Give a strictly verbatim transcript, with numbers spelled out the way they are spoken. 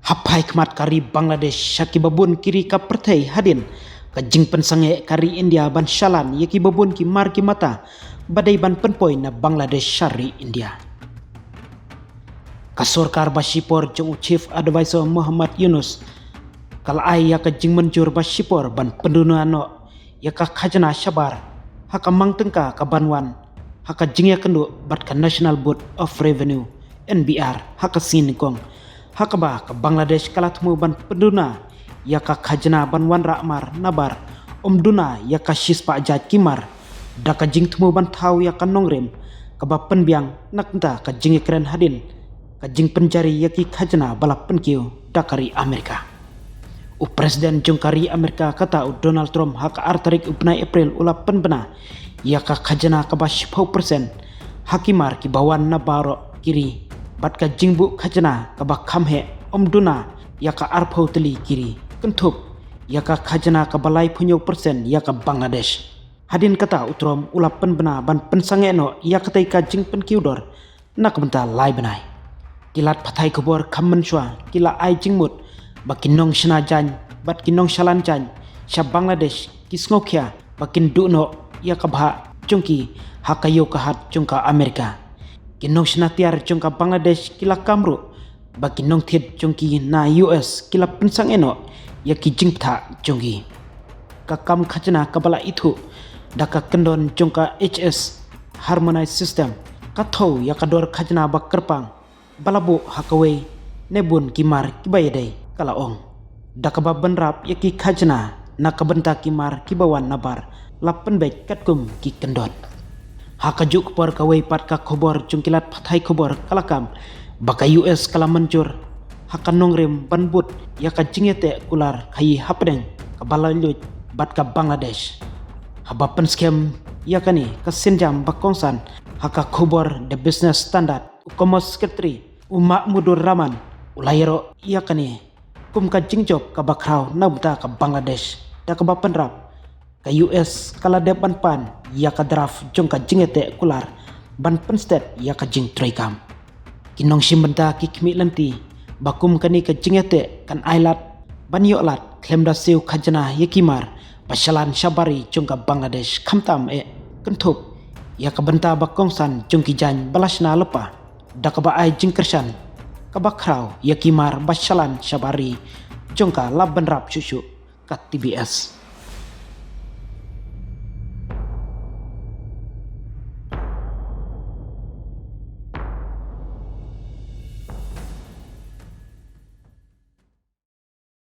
Hap hai khmat ka ri Bangladesh sha ki babun ki ri ka pyrthei hadien ka jingpynsangeh ka ri India ban shalan ïa ki babun ki mar ki mata ba dei ban pynpoi na Bangladesh sha ri India. Ka sorkar ba shipor jong u Chief Advisor Muhammad Yunus ka la ai ïa ka jingmynjur ba shipor ban pynduna noh ïa ka khajna shabar ha ka mang tyngka ka ban wan ha ka jingïakynduh bad ka National Board of Revenue, N B R, ha ka sngi nyngkong, ha kaba ka Bangladesh ka la thmu ban pynduna ïa ka khajna ban wanrah mar nabar ym duna ïa ka shispah jait ki mar da ka jingthmu ban thaw ïa ka nongrim kaba pynbiang na ka bynta ka jingïakren hadien ka jingpynjari ïa ki khajna ba la pynkiew da ka ri Amerika. U President jong ka ri Amerika kata u Donald Trump ha ka ar tarik u bnai April u la pynbna ïa ka khajna kaba shiphew percent ha ki mar kiba wan na baroh ki ri bad ka jingbuh khajna kaba kham heh ym duna ïa ka arphew tylli ki ri, kynthup ïa ka khajna kaba laiphew percent ïa ka Bangladesh. Hadien kata u Trump u la pynbna ban pynsangeh noh ïa katei ka jingpynkiew dor na ka bynta lai bnai. Ki lad pathai khubor kham mynshuwa ki la ai jingmut ba ki nongshna jaiñ bad ki nongshalan jaiñ sha Bangladesh ki sngewkhia ba kin duh noh ïa ka bhah jong ki ha ka ïew ka hat jong ka Amerika. Ki nongshna tiar jong ka Bangladesh ki la kam ruh ba ki nongthied jong ki na U S ki la pynsangeh noh ïa ki jingbthah jong ki. Ka kam khajna kaba la ithuh da ka kyndon jong ka H S Harmonized System ka thew ïa ka dor khajna ba kyrpang ba la buh ha kawei ne bun ki mar kiba ïadei, ka la ong. Da kaba bynrap ïa ki khajna na ka bynta ki mar kiba wan nabar la pynbeit katkum ki kyndon. Ha kajuh ka por kawei pat ka khubor jong ki lad pathai khubor ka la kam ba ka U S ka la mynjur ha ka nongrim ban bud ïa ka jingïateh kular khaïi hapdeng ka ba la luid bad ka Bangladesh. Haba pynskhem ïa kane ka sienjam ba kongsan ha ka khubor The Business Standard, u Commerce Secretary u Mahmudur Rahman u la ïaroh ïa kane kum ka jingjop kaba khraw na bynta ka Bangladesh da kaba pynrap ka U S ka la dep ban pan ïa ka draft jong ka jingïateh kular ban pynstet ïa ka jingtreikam. Ki nongshim bynta ki khmih lynti ba kum kane ka jingïateh kan ai lad ban ïoh lad khlem da siew khajna ïa ki mar ba shalan shabar ri jong ka Bangladesh, khamtam eh kynthup ïa ka bynta ba kongsan jong ki jaiñ ba la shna lypa da kaba ai jingkyrshan kaba khraw ïa ki mar ba shalan shabar ri jong ka la bynrap shuh shuh ka T B S.